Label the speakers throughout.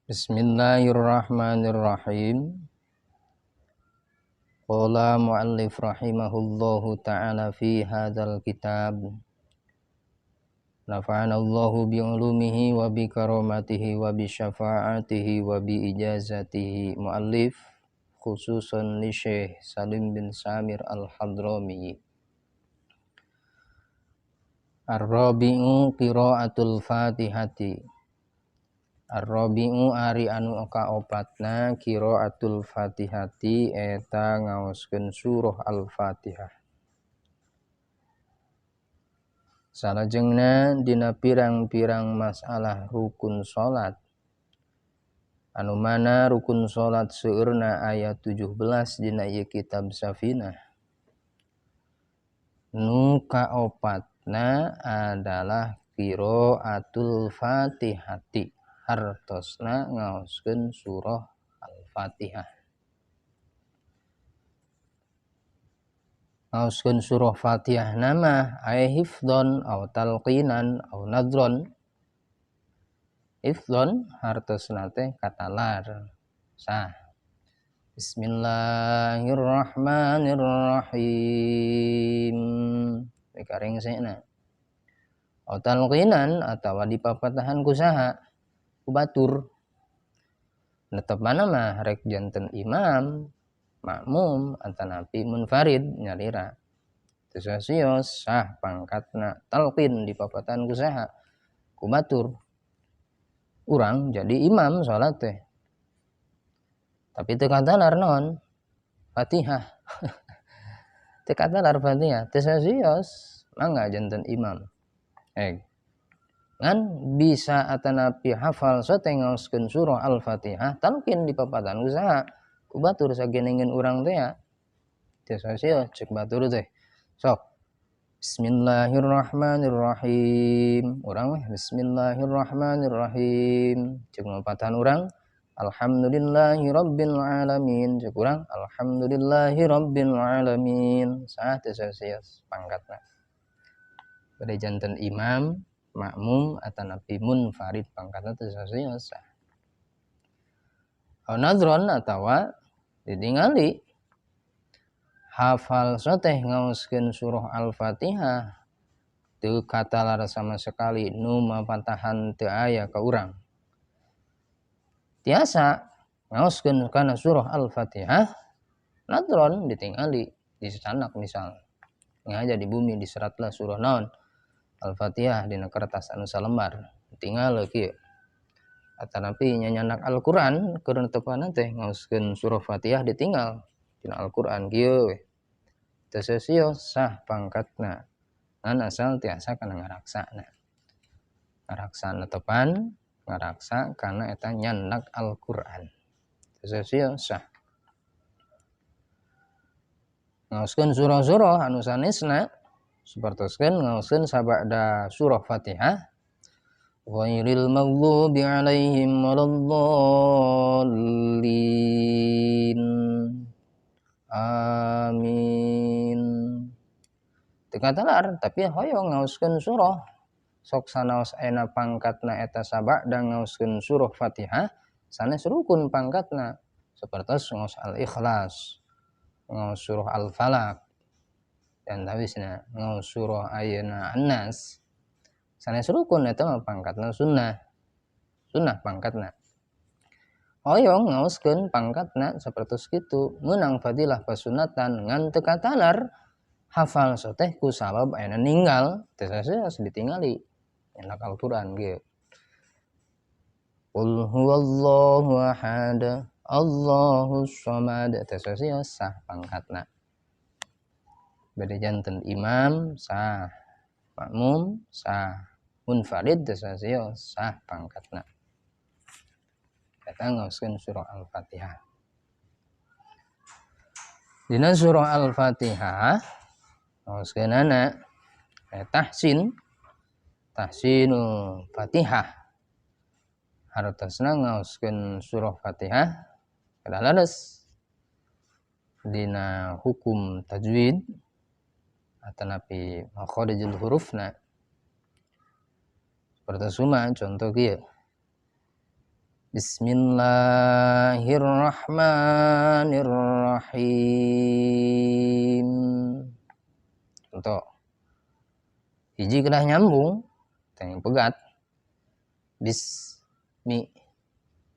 Speaker 1: Bismillahirrahmanirrahim. Qala muallif rahimahullahu ta'ala fi hadzal kitab. Nafa'ana Allahu bi'ulumihi wa bi karamatihi wa bi syafa'atihi wa bi ijazatihi muallif khususan li Syekh Salim bin Samir Al-Hadrami. Ar-rabi'u qira'atul Fatihati. Ar-rabi'u ari anu kaopatna qira'atul Fatihati eta ngaoskeun surah Al-Fatihah. Salajengna dina pirang-pirang masalah rukun salat. Anu mana rukun salat seueurna aya 17 dina ieu kitab Safinah. Nu kaopatna adalah qira'atul Fatihati. Hartosna ngaoskeun surah Al-Fatihah. Ngaoskeun surah Fatihah nama aya hifdzon au talqinan au nadron. Hifdzon hartosna teh katalar sah. Bismillahirrahmanirrahim. Dikareng saena. Au talqinan atawa dipapatahan ku saha? Ku batur. Netep mana mah rek janten imam, makmum atanapi munfarid nyalira. Teu sasios sah pangkatna talqin dipapatahan ku saha? Ku batur. Urang jadi imam salat teh. Tapi teu katalar naon? Fatihah. Teu katalar Fatihah, teu sasios mangga janten imam. Ngan bisa atanapi hafal sote ngaoskeun surah Al-Fatihah talqin di papatan usaha ku batur sagenengeun urang teh ya. Teu sasios cek batur teh. Sok Bismillahirrahmanirrahim. Urang weh Bismillahirrahmanirrahim. Cek papatan urang Alhamdulillahirabbil alamin. Cek urang Alhamdulillahirabbil alamin. Sah teu sasios pangkatna. Bade janten imam, makmum atanapi munfarid pangkatna teu sasios sah. Au nadron atawa ditingali hafal soteh ngaoskeun surah Al-Fatihah teu katalar sama sekali nu mapatahan teu aya ka urang. Tiasa ngaoskeun kana surah Al-Fatihah nadron ditingali di sanak misal ngaja di bumi diseratlah surah naon Al-Fatihah dina kertas anu salembar tinggal kieu. Atanapi nyanyanak Al-Qur'an keur netepanna teh ngaoskeun surah Fatihah ditinggal dina Al-Qur'an kieu we. Teu sesios sah pangkatna ngan asal tiasa kana ngaraksana. Ngaraksa netepan, ngaraksa kana eta nyandak Al-Qur'an. Teu sesios sah. Ngaoskeun surah-surah anu sanesna sapertoskeun ngaoskeun sabada surah Fatihah ghairil maghdubi alaihim waladdallin. Amin. Teu katalar tapi hoyong ngaoskeun surah sok sanaos ayeuna pangkatna eta sabada ngaoskeun surah Fatihah sanes rukun pangkatna sapertos ngaos Al-Ikhlas, ngaos surah Al-Falaq dan tawisna ngaos surah ayeuna An-Nas sanes rukun eta mah pangkatna sunnah. Sunnah pangkatna. Hoyong ngaoskeun pangkatna sapertos kitu meunang fadilah pasunatan ngan teu katalar hafal soteh ku sabab ayeuna ninggal teu sasios ditingali enak Al-Qur'an ge. Qul huwallahu ahad Allahus samad teu sasios sah pangkatna. Bade janten imam sah, makmum sah, munfarid teu sasios sah pangkatna. Eta ngaoskeun surah Al-Fatihah. Dina surah Al-Fatihah ngaoskeunana tahsin, tahsinul Fatihah. Hartosna ngaoskeun surah Fatihah kada leres dina hukum tajwid atanapi makharijul hurufna. Seperti suma contoh kieu. Bismillahirrahmanirrahim. Contoh hiji kedah nyambung teh pegat bismi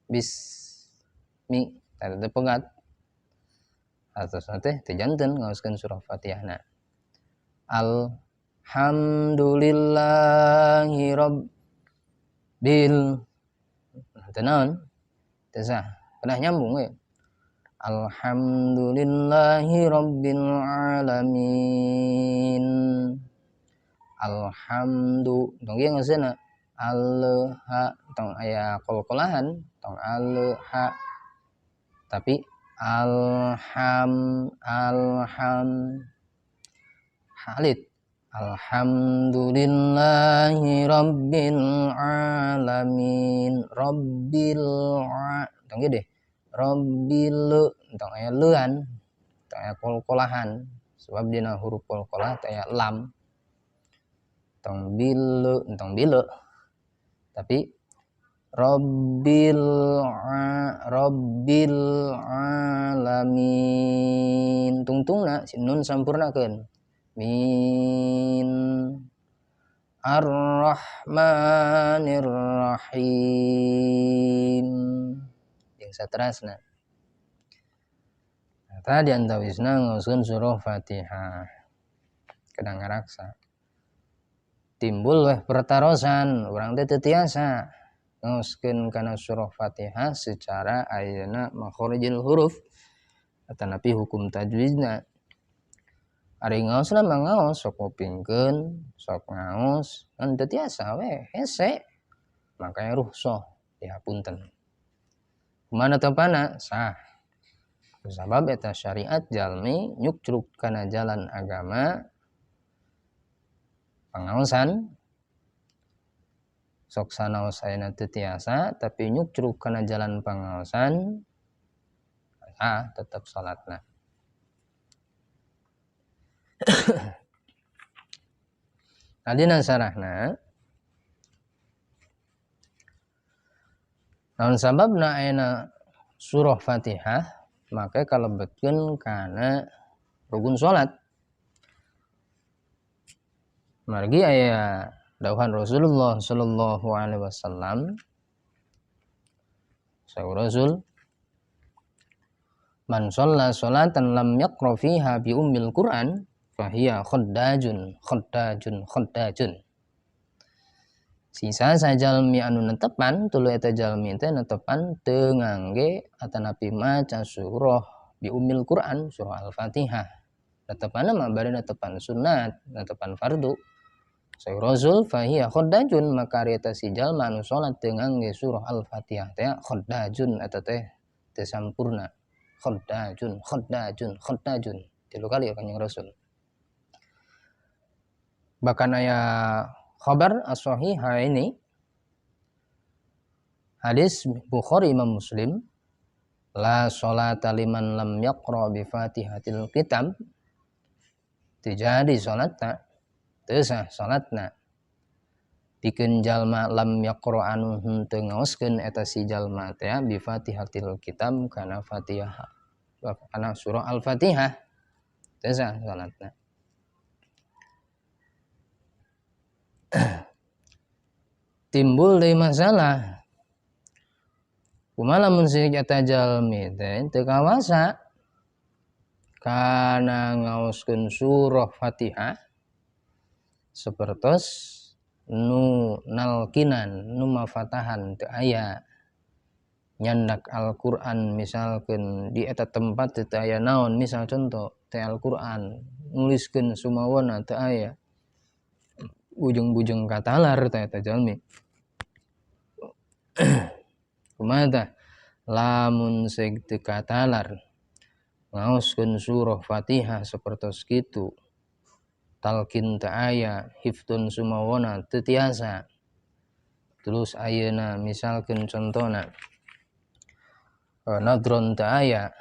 Speaker 1: bismi teh pegat atasna teh teu janten ngaoskeun surah Fatihahna. Alhamdulillahi rabbil teu naon teu sah kedah nyambung we. Alhamdulillahi rabbil alamin. Alhamdu tong ieu ngaoskeunna alha tong aya kol-kolahan tong alha tapi alham alham halit alhamdulillahi rabbil alamin rabbil tong ieu deh rabbil tong aya leuan tong aya kol-kolahan sebab dina huruf kol-kolah teh aya lam tong bil tong bile tapi rabbil rabbil alamin tungtungna si nun sampurnakeun min arrahmanir rahim jeung saterasna. Tah di antawisna ngaoskeun surah Fatihah kadang ngaraksa timbul weh pertarosan urang teh teu tiasa ngaoskeun kana surah Fatihah secara ayeuna makharijul huruf atanapi hukum tajwidna. Ari ngaosna mah ngaos sok ngupingkeun sok ngaos kan teu tiasa we hese makanya ruhsah dihapunten. Kumaha tepana sah sabab eta syariat jalmi nyukcruk kana jalan agama pangaosan sok sanaos ayeuna teu tiasa tapi nyukcruk kana jalan pangaosan sah tetep salatna. Adina sarahna naon sababna ayeuna surah Fatihah maka kalebetkeun kana rukun salat. Margi aya dawuhan Rasulullah sallallahu alaihi wasallam saur Rasul man shalla sholatan lam yaqra fiha bi ummil Qur'an fahiya khaddajun khaddajun khaddajun. Sisa sajalmi anu netepan tuluy eta jalmi teh netepan teu ngangge atanapi maca surah bi ummil Qur'an surah Al-Fatihah. Netepanna mah bari netepan sunat, netepan fardu. Saur Rasul fahiya khaddajun maka ari eta si jalma anu salat teu ngangge surah Al-Fatihah teh khaddajun eta teh teu sampurna. Khaddajun khaddajun khaddajun tilu kali ya Kanjeng Rasul. Bahkan aya khabar as-sahihah ini hadis Bukhari Imam Muslim la sholata liman lam yaqra bi Fatihatil Kitab teu jadi salatna teu sah salatna pikeun jalma lam yaqra anu henteu ngaoskeun eta si jalma teh bi Fatihatil Kitab kana Fatihah kana surah Al-Fatihah teu sah salatna. Timbul deui masalah kumaha lamun si eta jalmi teh teu kawasa kana ngaoskeun surah Fatihah sapertos nu nalkinan nu mafatahan teu aya nyandak Al-Qur'an misalkeun di eta tempat teu aya naon misal contoh teh Al-Qur'an nuliskeun sumawona teu aya bujeng-bujeng katalar teh eta jalmi. Kumaha tah lamun seg teu katalar ngaoskeun surah Fatihah sapertos kitu talqin teu aya hifdun sumawona teu tiasa terus ayeuna misalkeun contona nadron teu aya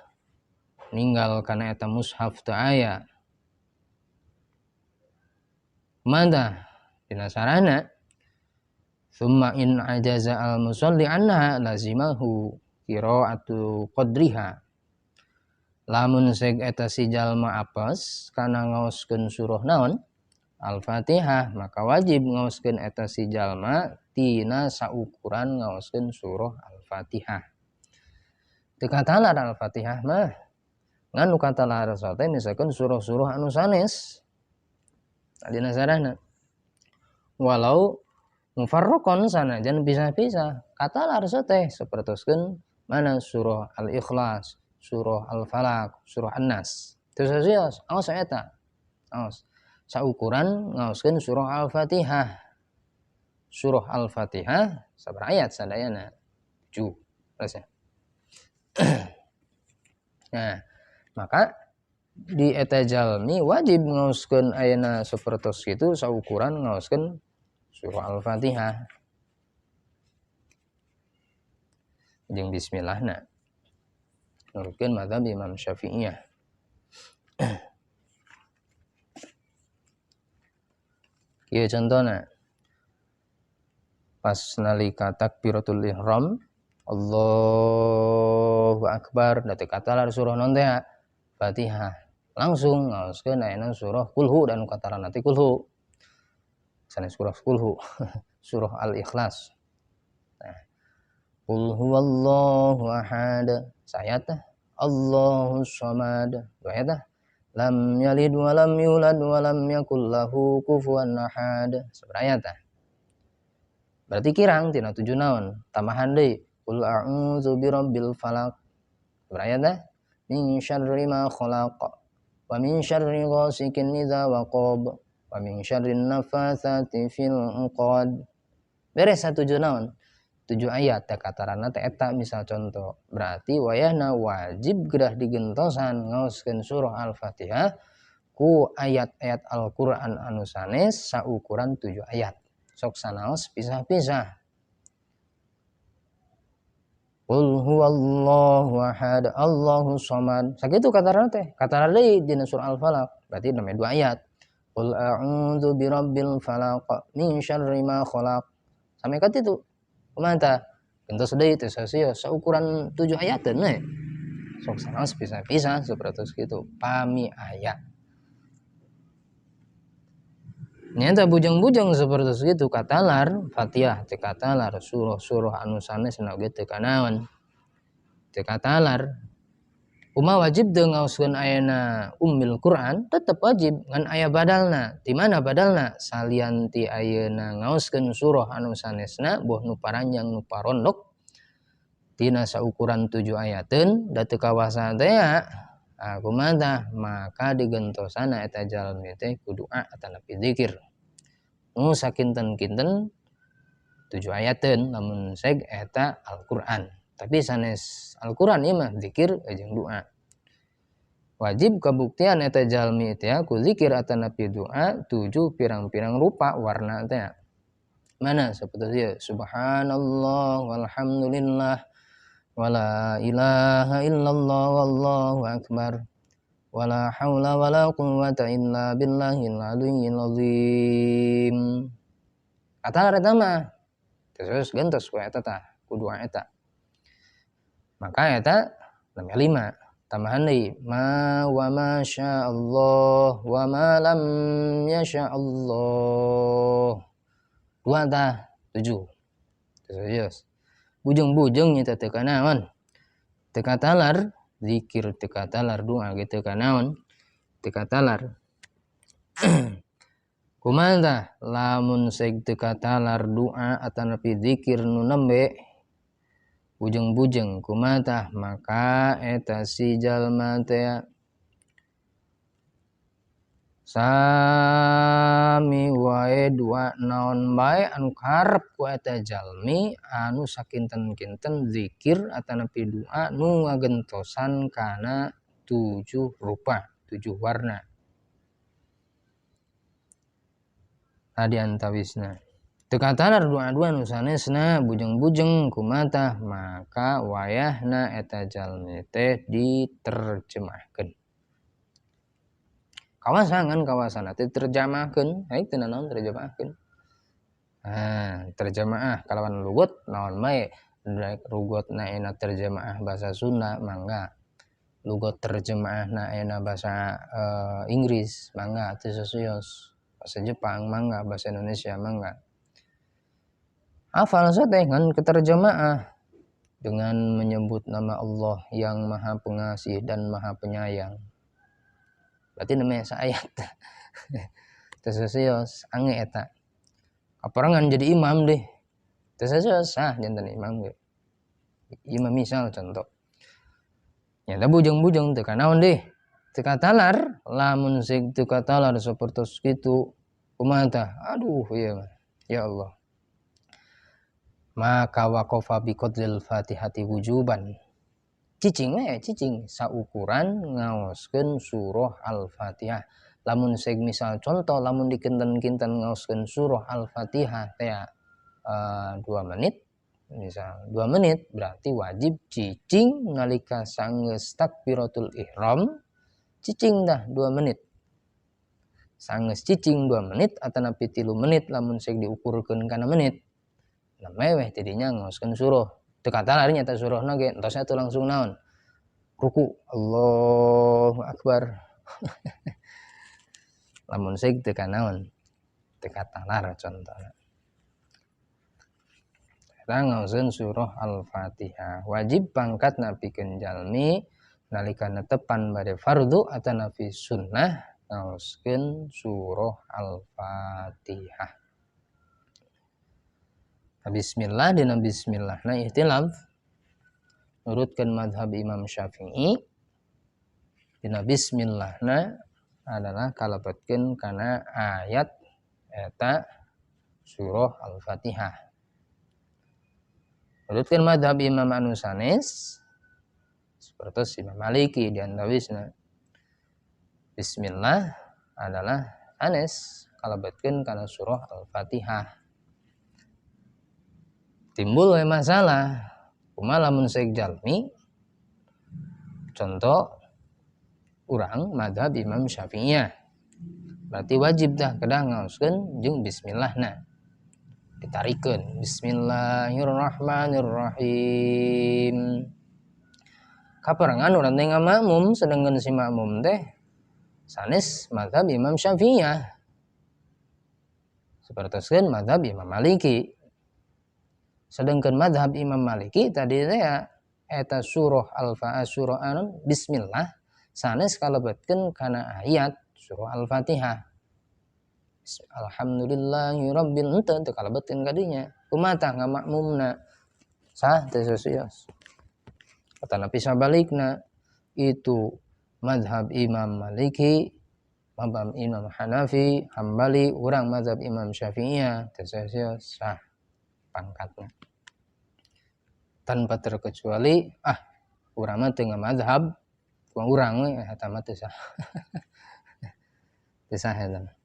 Speaker 1: ninggal kana eta mushaf teu aya kumaha tah dina sarana Thumma in ajaza al musalli anha lazimahu qira'atu qadriha. Lamun seg eta si jalma apes kana ngaoskeun surah naon Al-Fatihah, maka wajib ngaoskeun eta si jalma tina saukuran ngaoskeun surah Al-Fatihah. Teu katalar Al-Fatihah mah ngan nu katalar teh misalkan surah-surah anu sanes dina sarahna. Walau mufarraqan sanajan pisah-pisah katalar teh sapertoskeun mana surah Al-Ikhlas, surah Al-Falaq, surah An-Nas. Terus serius, aos eta. Aos. Saukuran ngaoskeun surah Al-Fatihah. Surah Al-Fatihah sabaraha ayat sadayana? 7. Terus ya. Nah, maka di eta jalmi wajib ngaoskeun ayeuna sapertos kitu saukuran ngaoskeun surah Al-Fatihah. Jeung bismillahna. Nurutkeun mazhab Imam Syafi'iyah. Kieu contohna. Pas nalika takbiratul ihram, Allahu akbar, da teu katalar surah naon teh Fatihah. Langsung ngaoskeun ayeuna surah Kulhu dan katalarna teh Kulhu. Sanes surah Kulhu, surah Al-Ikhlas. Nah, Qul huwallahu ahad, sayat teh Allahus samad, dua ayat teh. Lam yalid wa lam yulad wa lam yakul lahu kufuwan ahad. Sabaraha ayat tah? Berarti kirang tina 7 naon? Tambahan deui qul a'udzu birabbil falaq. Sabaraha ayat tah? Min syarri ma khalaq wa min syarri ghasikin idza waqab wa min syarri nafatsati fil 'uqad. Beres 7 naon? 7 ayat teh katarana teh eta misal contoh. Berarti wayahna wajib gedah digentosan ngaoskeun surah Al-Fatihah ku ayat-ayat Al-Qur'an anu sanes saukuran 7 ayat. Sok sanaos pisah-pisah. Qul huwallahu ahad, Allahu samad. Sakitu katarana teh. Katarana deui dina surah Al-Falaq. Berarti namanya 2 ayat. Qul a'udzu birabbil falaq min syarri ma khalaq. Sampai ka ditu. Kumaha tah? Gentos deui teh sasio saukuran 7 ayateun we. Sok sanaos pisah-pisah sapertos kitu pami aya. Nyata bujang-bujang sapertos kitu katalar Fatihah teh katalar surah-surah anu sanes na oge teu kanaon. Teu katalar. Kumaha wajib teu ngaoskeun ayeuna Ummul Quran? Tetep wajib ngan aya badalna. Di mana badalna? Salian ti ayeuna ngaoskeun surah anu sanesna boh nu paranjang nu parondok tina saukuran 7 ayateun da teu kawasa teh ah kumaha tah? Maka digentosana eta jalmi teh ku doa atanapi zikir. Nu sakinten-kinten 7 ayateun lamun seg eta Al-Qur'an. Tapi sanes Al-Qur'an ieu mah zikir jeung doa. Wajib kabuktian eta jalmi teh ku zikir atanapi doa 7 pirang-pirang rupa warna teh. Mana sapertos ieu subhanallah walhamdulillah wala ilaha illallah wallahu akbar wala haula wala quwwata illa billahil aliyyil azim. Kata eta mah terus gentos ku eta tah ku doa eta. Maka eta namanya 5 tambahan deui ma wa ma sya Allah wa ma lam yasha Allah. 2 tah 7. Terus bujeng-bujeng nyata teu kanaon. Teu katalar zikir teu katalar doa ge teu kanaon. Teu katalar. Kumaha tah lamun seg teu katalar doa atanapi zikir nu nembe bujeng-bujeng kumaha tah maka eta si jalma teh sami wae dua naon bae anu karep ku eta jalmi anu sakinten-kinten zikir atanapi doa nu ngagentosan kana 7 rupa, 7 warna. Tadi antawisna. Teu katalar doa-doa nu sanesna bujeng-bujeng kumaha tah maka wayahna eta jalmi teh diterjemahkeun. Kawasan kan kawasan teh terjemahkeun, haik teu nanaon terjemahkeun. Nah, terjemaah kalawan lugot naon bae lugot na ena terjemaah bahasa Sunda mangga, lugot terjemaah na ena bahasa Inggris mangga, teu sosios bahasa Jepang mangga, bahasa Indonesia mangga. Hafal teh ngan keterjemaah dengan menyebut nama Allah yang Maha Pengasih dan Maha Penyayang. Berarti namanya saayat. Teu sosios ange eta. Kaparangan jadi imam deh. Teu sosios sah janten imam ge. Imam misal contoh. Nyata bujeng-bujeng teu kanaon deh. Teu katalar, lamun sing teu katalar sapertos kitu kumaha tah? Aduh ieu mah. Ya Allah. Maka waqafa bi qadril Fatihati wujuban. Cicing we, cicing saukuran ngaoskeun surah Al-Fatihah. Lamun seg misal contoh lamun dikinten-kinten ngaoskeun surah Al-Fatihah teh 2 menit, misal 2 menit berarti wajib cicing nalika sanggeus takbiratul ihram, cicing dah 2 menit. Sanggeus cicing 2 menit atanapi 3 menit lamun seg diukurkeun kana menit. Nah meweh tidinya ngaoskeun surah. Teu katalar nya eta surahna ge entos atuh langsung naon? Ruku. Allahu akbar. Lamun seg teu kanaon? Teu katalar contohna. Eta ngaoskeun surah Al-Fatihah. Wajib pangkat napikeun jalmi nalika netepan bade fardu atanapi sunnah ngaoskeun surah Al-Fatihah. Bismillah dina bismillah na ihtilaf nurutkeun mazhab Imam Syafi'i dina bismillah na adalah kalebetkeun kana ayat eta surah Al-Fatihah. Nurutkeun mazhab Imam anu sanes sapertos Imam Maliki di antawisna bismillah adalah sanes kalebetkeun kana surah Al-Fatihah. Timbul we masalah kumaha lamun seek jalmi contoh urang mazhab Imam Syafi'iyah berarti wajib dah kedah ngaoskeun jeung bismillahna ditarikeun bismillahirrahmanirrahim. Kaparengan urang teh ngamakmum sedengkeun si makmum teh sanes mazhab Imam Syafi'iyah sapertoskeun mazhab Imam Maliki. Sedangkan mazhab Imam Maliki tadi teh eta surah Al-Fatihah surah anu bismillah sanes kalebetkeun kana ayat surah Al-Fatihah. Alhamdulillahi rabbil henteu teu kalebetkeun kadinya. Kumaha tah ngamakmumna? Sah teu sosios. Atanapi sabalikna itu mazhab Imam Maliki, mazhab Imam Hanafi, Hambali, urang mazhab Imam Syafi'iyah teu sosios sah pangkatnya tanpa terkecuali urang mah teu ngamazhab ku urang we eta mah teu sah. Teu sah eta mah.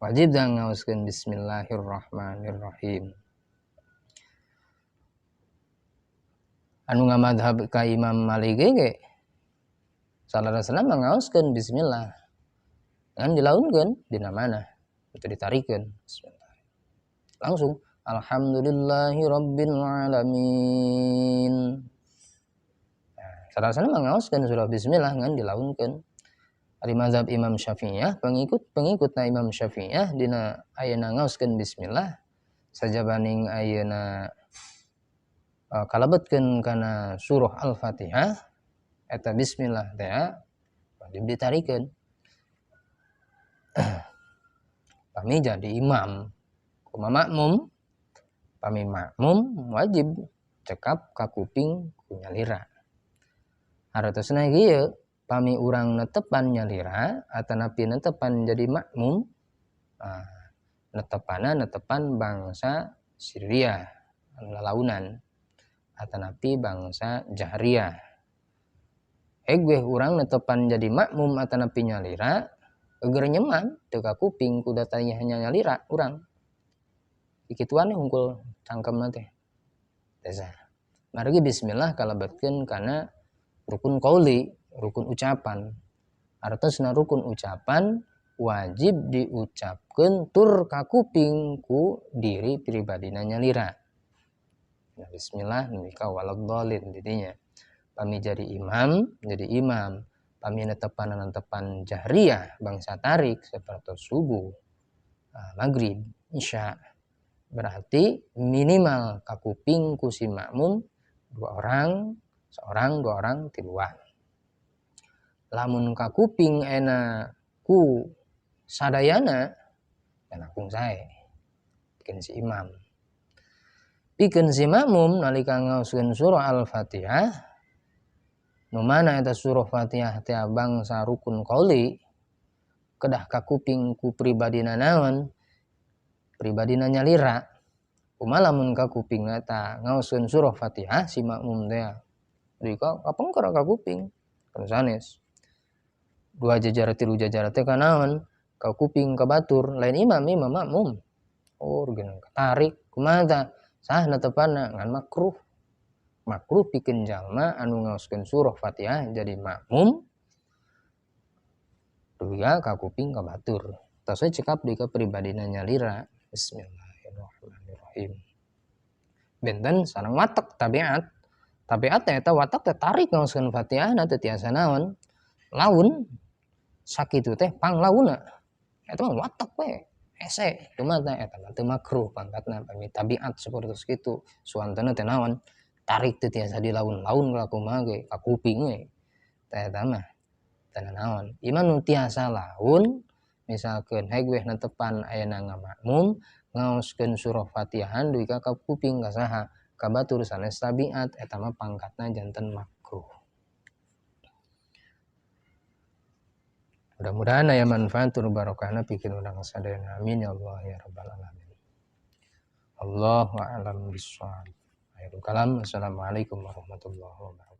Speaker 1: Wajib dah ngaoskeun bismillahirrahmanirrahim. Anu ngamadhab ka Imam Malik ge salarasna mah ngaoskeun bismillah ngan dilaunkeun dina mana itu ditarikeun bismillah langsung alhamdulillahi rabbil alamin. Nah, salarasna mah ngaoskeun surah bismillah ngan dilaunkeun. Ari mazhab Imam Syafi'iyah pengikut-pengikutna Imam Syafi'iyah dina ayeuna ngaoskeun bismillah sajabaning ayeuna kalebetkeun kana surah Al-Fatihah eta bismillah teh wajib ditarikeun. Pami jadi imam kumaha makmum, pami makmum wajib cekap ka kuping ku nyalira. Hartosna kieu pami urang netepan nyalira atanapi netepan jadi makmum, netepana netepan bangsa Syria lalaunan atanapi bangsa Jahriyah. Egweh urang netepan jadi makmum atanapi nyalira eger nyeman teu ka kuping ku datanya hanya nyalira urang. Ikituan hungkul cangkemna teh. Tesa. Margi bismillah kalebetkeun kana rukun qauli, rukun ucapan. Artosna rukun ucapan wajib diucapkeun tur kakuping ku diri pribadina nyalira. Nah, bismillah nepi ka waladhdallin didinya. Pami jadi imam, pami netepan jahriyah bangsa tarik seperti subuh, maghrib, isya. Berarti minimal kakuping ku si makmum 2 orang, seorang, 2 orang, tiluan. Lamun kakuping ena ku sadayana langkung sae pikeun si imam. Pikeun si makmum nalika ngaoskeun surah Al-Fatihah, nu mana eta surah Fatihah teh bangsa rukun qauli, kedah kakuping ku pribadina naon? Pribadina nyalira. Kumaha lamun kakuping eta ngaoskeun surah Fatihah si makmum teh duka kapengker kakuping kan sanes. 2 jajar 3 jajar teh kanaon? Kakuping ka batur, lain imam, imam makmum. Oh, geunang katarik kumaha tah? Sah netepanna ngan makruh. Makruh pikeun jalma anu ngaoskeun surah Fatihah jadi makmum duga kakuping ka batur. Tos we cekap deui ka pribadina nyalira. Bismillahirrahmanirrahim. Benten sareng watek tabiat. Tabiat teh eta watek teh tarik ngaoskeun Fatihah na teu tiasa naon. Laun sakitu teh panglauna. Eta mah watek we. Hese kumaha teh eta mah teu makruh pangkatna pami tabiat sapertos kitu. Suantana teh naon? Tarik teu tiasa dilaun-laun kumaha ge kakuping we. Teh eta mah teu naon. Ieu mah nu tiasa laun misalkeun heg weh netepan ayana ngamakmum ngaoskeun surah Fatihahan dugi ka kuping ka saha ka batur sanes tabiat eta mah pangkatna janten makruh. Mudah-mudahan aya manfaat tur barokahna pikeun urang sadayana. Amin ya Allah ya rabbal alamin. Allahu a'lam bissawab. Akhirul kalam. Assalamualaikum warahmatullahi wabarakatuh.